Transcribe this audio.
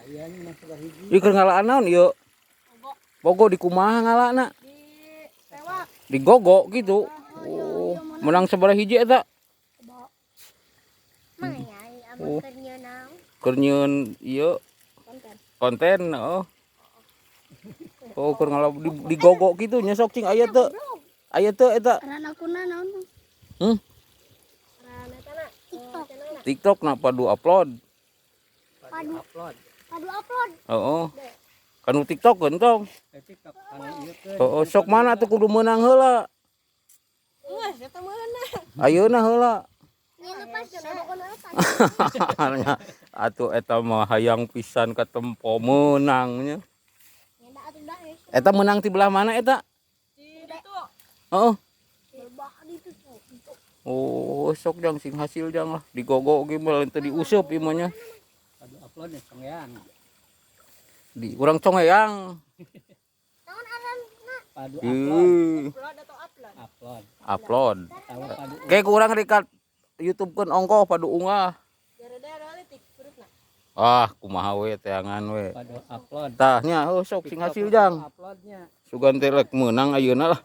Aya nya masuk hiji. Ieu keur ngalaan naon ieu? Pogo di kumaha ngalana? Di tewak. Di gogo gitu. Oh, menang sabaraha hiji eta? Mang ya, Oh. abang keur nyieun naon? Keur nyieun ieu Konten. Konten, oh. Oh, keur ngala di gogo gitu nya, sok cing aya teu? Aya teu eta? Ngaran akunna naon? Ngaran eta na. TikTok. Channelna. TikTok na Padu Upload. Padu. Upload. Padu Upload. Heeh. Kanu TikTok tong. Eh, TikTok anu ieu keun. Heeh, sok mana tuh kudu meunang heula. Wah, eta meunang. Ayeuna heula. Nya lepas. Nya, atuh eta mah hayang pisan katempo meunangnya. Nya da atuh da geus. Eta menang ti belah mana eta? Di ditu. Heeh. Berbah di itu tuh. Itu. Oh, sok jang sing hasil jang lah. Digogo ge mah lain teu diuseup ieu mah nya. Padu Upload nya congean. Di urang congeang. Naon aranna? Padu Upload. Ih, Upload atau upload? Upload. Upload. Atawa Padu. Kayak kurang rekat YouTube kan ongkoh Padu unggah. Dere-dere leutik hurufna. Ah, kumaha we teangan we. Padu Upload. Tah nya, oh sok sing hasil jang. Uploadnya. Sugan teh rek meunang ayeuna lah.